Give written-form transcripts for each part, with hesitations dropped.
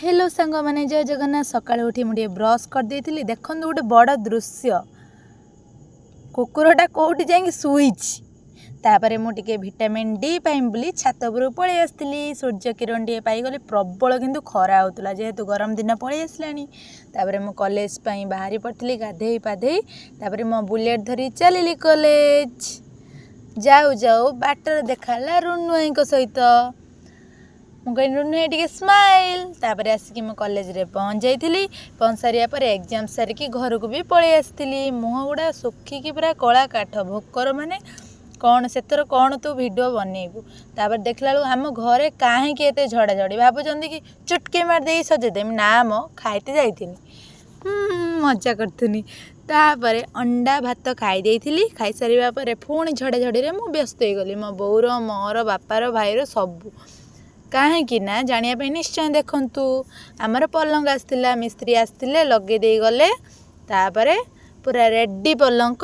Hello ସାଙ୍ଗମାନେ, ଜୟ ଜଗନ୍ନାଥ। ସକାଳୁ ଉଠି ମୁଁ ଟିକେ ବ୍ରସ୍ କରିଦେଇଥିଲି। ଦେଖନ୍ତୁ ଗୋଟେ ବଡ଼ ଦୃଶ୍ୟ, କୁକୁରଟା କେଉଁଠି ଯାଇକି ଶୋଇଛି। ତାପରେ ମୁଁ ଟିକେ ଭିଟାମିନ୍ ଡି ପାଇଁ ବୋଲି ଛାତ ଉପରକୁ ପଳେଇ ଆସିଥିଲି। ସୂର୍ଯ୍ୟ କିରଣ ଟିକେ ପାଇଗଲି। ପ୍ରବଳ କିନ୍ତୁ ଖରା ହେଉଥିଲା, ଯେହେତୁ ଗରମ ଦିନ ପଳେଇ ଆସିଲାଣି। ତାପରେ ମୁଁ କଲେଜ ପାଇଁ ବାହାରି ପଡ଼ିଥିଲି ଗାଧେଇ ପାଧେଇ। ତାପରେ ମୋ ବୁଲେଟ୍ ଧରି ଚାଲିଲି କଲେଜ। ଯାଉ ଯାଉ ବାଟରେ ଦେଖା ହେଲା ରୁନୁ ଭାଇଙ୍କ ସହିତ। ମୁଁ କହିଲି, "ରୁନୁ ଭାଇ, ଟିକେ ସ୍ମାଇଲ୍।" ତାପରେ ଆସିକି ମୁଁ କଲେଜରେ ପହଞ୍ଚି ଯାଇଥିଲି। ପହଞ୍ଚି ସାରିବା ପରେ ଏକ୍ଜାମ୍ ସାରିକି ଘରକୁ ବି ପଳେଇ ଆସିଥିଲି। ମୁହଁ ଗୁଡ଼ା ଶୁଖିକି ପୁରା କଳା କାଠ। ଭୋକର ମାନେ କ'ଣ ସେଥିର କ'ଣ ତୁ ଭିଡ଼ିଓ ବନେଇବୁ? ତାପରେ ଦେଖିଲା ବେଳକୁ ଆମ ଘରେ କାହିଁକି ଏତେ ଝଡ଼ାଝଡ଼ି ଭାବୁଛନ୍ତି କି ଚୁଟକି ମାରିଦେଇକି ସଜେଇଦେମି? ନା ମ, ଖାଇତେ ଯାଇଥିଲି, ମଜା କରୁଥିନି। ତାପରେ ଅଣ୍ଡା ଭାତ ଖାଇ ଦେଇଥିଲି। ଖାଇସାରିବା ପରେ ପୁଣି ଝଡ଼ାଝଡ଼ିରେ ମୁଁ ବ୍ୟସ୍ତ ହେଇଗଲି, ମୋ ବୋଉର, ମୋର, ବାପାର, ଭାଇର ସବୁ। କାହିଁକି ନା ଜାଣିବା ପାଇଁ ନିଶ୍ଚୟ ଦେଖନ୍ତୁ। ଆମର ପଲଙ୍କ ଆସିଥିଲା, ମିସ୍ତ୍ରୀ ଆସିଥିଲେ, ଲଗେଇ ଦେଇ ଗଲେ। ତାପରେ ପୁରା ରେଡ଼ି ପଲଙ୍କ।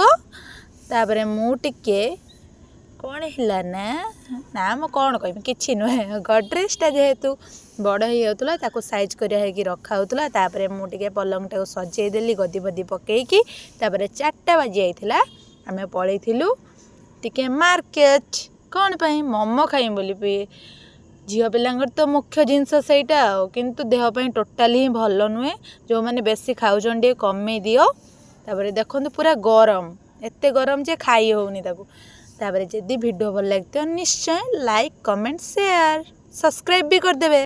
ତାପରେ ମୁଁ ଟିକେ କ'ଣ ହେଲା ନା, ନା ମୁଁ କ'ଣ କହିବି, କିଛି ନୁହେଁ। ଗଡ଼ରେଜଟା ଯେହେତୁ ବଡ଼ ହେଇଯାଉଥିଲା, ତାକୁ ସାଇଜ୍ କରିବା ହେଇକି ରଖା ହେଉଥିଲା। ତାପରେ ମୁଁ ଟିକେ ପଲଙ୍କଟାକୁ ସଜେଇ ଦେଲି ଗଦି ଫଦି ପକେଇକି। ତାପରେ 4ଟା ବାଜି ଯାଇଥିଲା, ଆମେ ପଳେଇଥିଲୁ ଟିକେ ମାର୍କେଟ। କ'ଣ ପାଇଁ? ମୋମୋ ଖାଇମି ବୋଲି। ବି ଝିଅ ପିଲାଙ୍କର ତ ମୁଖ୍ୟ ଜିନିଷ ସେଇଟା ଆଉ, କିନ୍ତୁ ଦେହ ପାଇଁ ଟୋଟାଲି ହିଁ ଭଲ ନୁହେଁ। ଯେଉଁମାନେ ବେଶୀ ଖାଉଛନ୍ତି, ଟିକେ କମେଇ ଦିଅ। ତାପରେ ଦେଖନ୍ତୁ, ପୁରା ଗରମ, ଏତେ ଗରମ ଯେ ଖାଇ ହେଉନି ତାକୁ। ତାପରେ ଯଦି ଭିଡ଼ିଓ ଭଲ ଲାଗିଥିବ, ନିଶ୍ଚୟ ଲାଇକ୍, କମେଣ୍ଟ, ସେୟାର, ସବସ୍କ୍ରାଇବ୍ ବି କରିଦେବେ।